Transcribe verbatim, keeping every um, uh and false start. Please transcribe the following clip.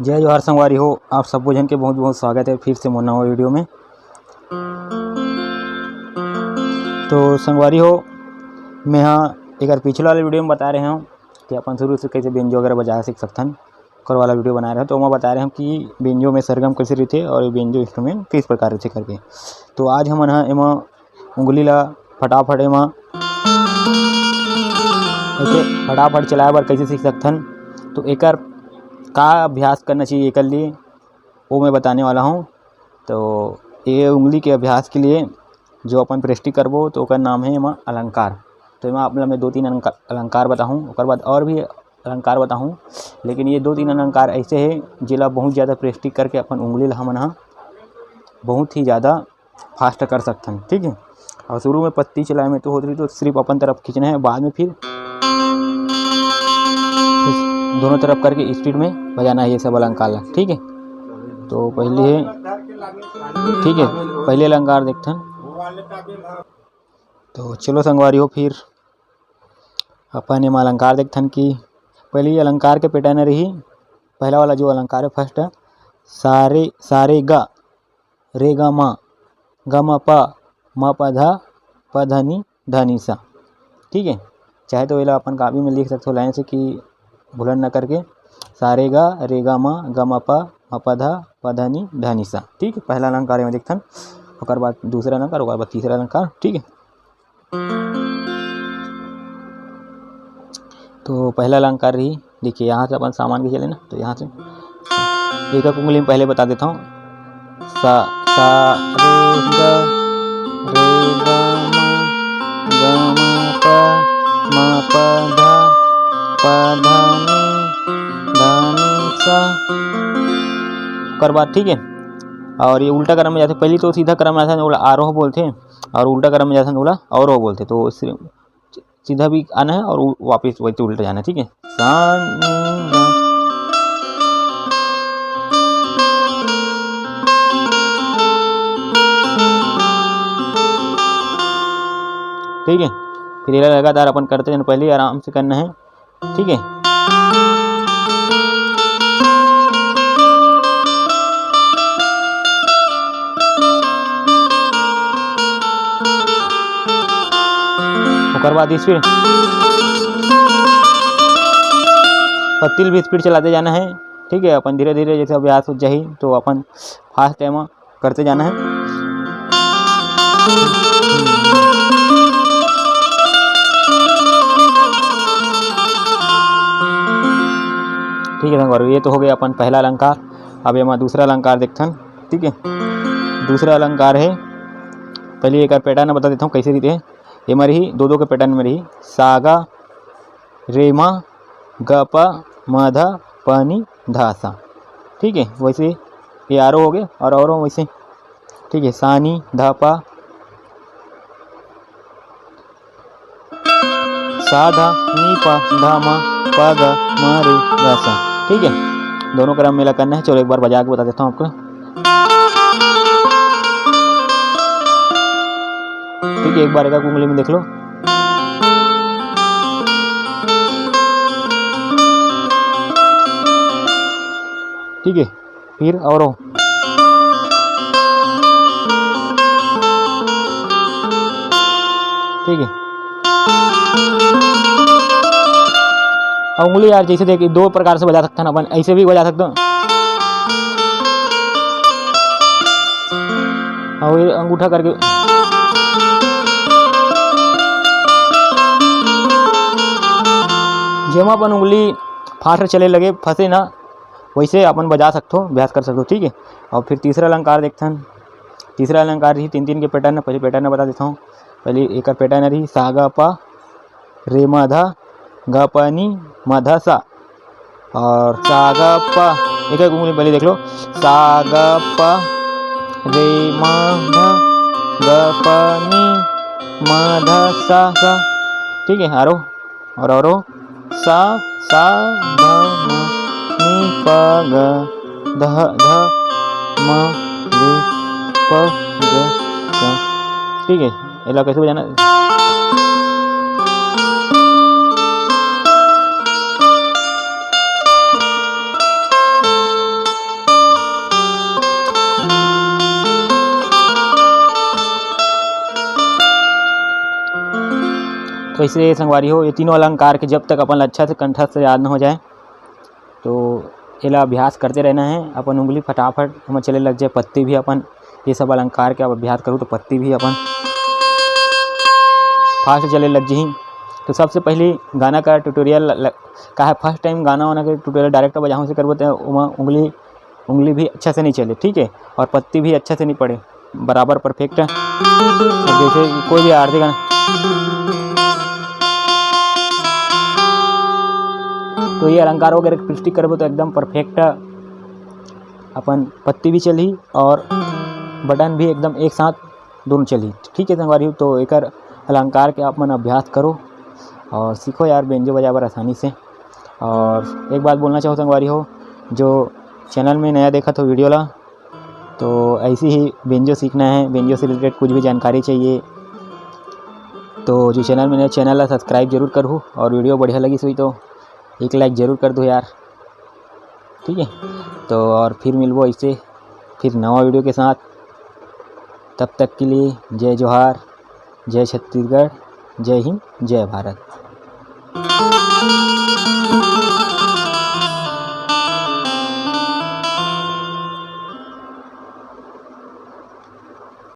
जय जोहार संगवारी हो, आप सबो झन के बहुत बहुत स्वागत है फिर से मोर नवा वीडियो में। तो संगवारी हो, मैं हा एकर पिछला वाले वीडियो में बता रहे हूँ कि अपन शुरू से कैसे बेंजो वगैरह बजाना सीख सकथन, ओकर वाला वीडियो बना रहे हूँ। तो मैं बता रहे हूँ कि बेंजो में सरगम कैसे रहते और ये बेंजो इंस्ट्रूमेंट किस प्रकार रहते करके। तो आज हमन हा एमा उंगली ला फटाफट एमा ऐसे फटाफट चलाए बर कैसे सीख सकथन, तो एकर का अभ्यास करना चाहिए एकर लिए, वो मैं बताने वाला हूँ। तो ये उंगली के अभ्यास के लिए जो अपन प्रेस्टी करबो, तो ओकर नाम है एमा अलंकार। तो एमा आप ला मैं दो तीन अलंका-, अलंकार बताहूँ, ओकर बाद और भी अलंकार बताहूँ, लेकिन ये दो तीन अलंकार ऐसे है, जेला बहुत ज़्यादा प्रेस्टी करके अपन उंगली ला हमन हा बहुत ही ज़्यादा फास्ट कर सकथन, ठीक है। और शुरू में पत्ती चलाए में तो होत रही, तो सिर्फ अपन तरफ खींचना है, बाद में फिर दोनों तरफ करके स्पीड में बजाना है ये सब अलंकार ला, ठीक है। तो पहले है, ठीक है, पहले अलंकार देखथन। तो चलो संगवारी हो, फिर अपन एमा अलंकार देखथन कि पहले ये अलंकार के पैटर्न रही। पहला वाला जो अलंकार है फर्स्ट, सारे, सारे गा, रे गा मा, गा मा पा, मा पा धा, पा धा नी, धा नी सा, ठीक है। चाहे तो एला अपन कॉपी में लिख सकते हो लाइन से कि भूलन न करके, सारे गा, रे गा मा, गा मा पा, मा पा धा, पा धा नी, धा नी सा, ठीक है। पहला अलंकार एमा देखथन, ओकर बाद दूसरा अलंकार, ओकर बाद तीसरा अलंकार, ठीक है। तो पहला अलंकार रही, देखिए यहाँ से अपन सामान के चले ना, तो यहाँ से एक एक उंगली में पहले बता देता हूँ, सा, सा, रे, गा, रे, गा, मा, गा, मा, पा, मा, पा, धा, पा, धा, नी, धा, नी, सा। ओकर बाद, ठीक है, और ये उल्टा क्रम में जाते, पहली तो सीधा क्रम में आता है, ओला आरोह बोलते हैं, और उल्टा क्रम में जाते हैं, ओला अवरोह बोलते हैं। तो सी-, सीधा भी आना है और उ-, वापस वैसे उल्टा जाना है, ठीक है। सा, नी, गा। ठीक है, फिर ये लगातार अपन करते जाना, पहले आराम से करना है, ठीक है। ओकर बाद स्पीड, पत्ती ल भी स्पीड चलाते जाना है, ठीक है। अपन धीरे धीरे जैसे अभ्यास हो जाही तो अपन फास्ट टाइम करते जाना है। ठीक है संगवारी, ये तो हो गया अपन पहला अलंकार। अब एमा दूसरा अलंकार देखथन, ठीक है। दूसरा अलंकार है, पहले एक पैटर्न बता देता हूँ कैसे रहिथे। एमा रही दो दो के पैटर्न में रही, सागा, रेमा, गपा, मधा, पानी, धासा, ठीक है। वैसे ये आरो हो गए और औरों वैसे, ठीक है, सानी, धापा, साधा, नीपा, धामा, पागा, मारे, गासा, ठीक है। दोनों क्रम में करना है। चलो एक बार बजा के बता देता हूँ आपको, ठीक है। एक बार एक उंगली में देख लो, ठीक है। फिर औरों, ठीक है। उंगली यार जैसे देखिए दो प्रकार से बजा सकते हैं अपन, ऐसे भी बजा सकते हैं और ये अंगूठा करके, जेमा अपन उंगली फास्ट चले लगे, फंसे ना, वैसे अपन बजा सकथो, अभ्यास कर सकथो, ठीक है। और फिर तीसरा अलंकार देखथन। तीसरा अलंकार ही तीन तीन के पैटर्न, पहले पैटर्न बता देता हूँ। पहले एक पैटर्न रही सागा पा, रेमा धा, गा पा नी, मा धा सा। और सागा पा, एक एक उंगली पहले देख लो, सागा पा, रेमा धा, गा पा नी, मा धा सा सा, ठीक है। आरो और औरों, सा, सा, ध, म, नी, प, ग, ध, ध, म, रे, प, ग, स। ठीक है, एला कैसे बजाना? इसलिए संगवारी हो, ये तीनों अलंकार के जब तक अपन ला अच्छा से कंठस्थ याद न हो जाए, तो एला अभ्यास करते रहना है। अपन उंगली फटाफट हमर चले लग जाए, पत्ती भी अपन, ये सब अलंकार के आप अभ्यास करू तो पत्ती भी अपन फास्ट चले लग जही। तो सबसे पहली गाना का ट्यूटोरियल ल-, का है, फर्स्ट टाइम गाना वाना के ट्यूटोरियल डायरेक्ट बजाहूँ से करबो तो ओमा उंगली, उंगली भी अच्छा से नहीं चले, ठीक है, और पत्ती भी अच्छा से नहीं पड़े बराबर परफेक्ट। जैसे कोई भी आरती गाना, तो ये अलंकार वगैरह की प्रैक्टिस करबो तो एकदम परफेक्ट अपन पत्ती भी चलही और बटन भी एकदम एक साथ दोनों चलही। ठीक है संगवारी हो, तो एकर अलंकार के आप मन अभ्यास करो और सीखो यार बेंजो बजाए बर आसानी से। और एक बात बोलना चाहूँ संगवारी हो, जो चैनल में नया देखत हो वीडियो ला, तो ऐसे ही बेंजो सीखना है, बेंजो से रिलेटेड कुछ भी जानकारी चाहिए तो जो चैनल में नया, चैनल ला सब्सक्राइब जरूर करहू और वीडियो बढ़िया लगिस होही तो एक लाइक जरूर कर दो यार, ठीक है। तो और फिर मिलबो ऐसे फिर नवा वीडियो के साथ, तब तक के लिए जय जोहार, जय छत्तीसगढ़, जय हिंद, जय भारत।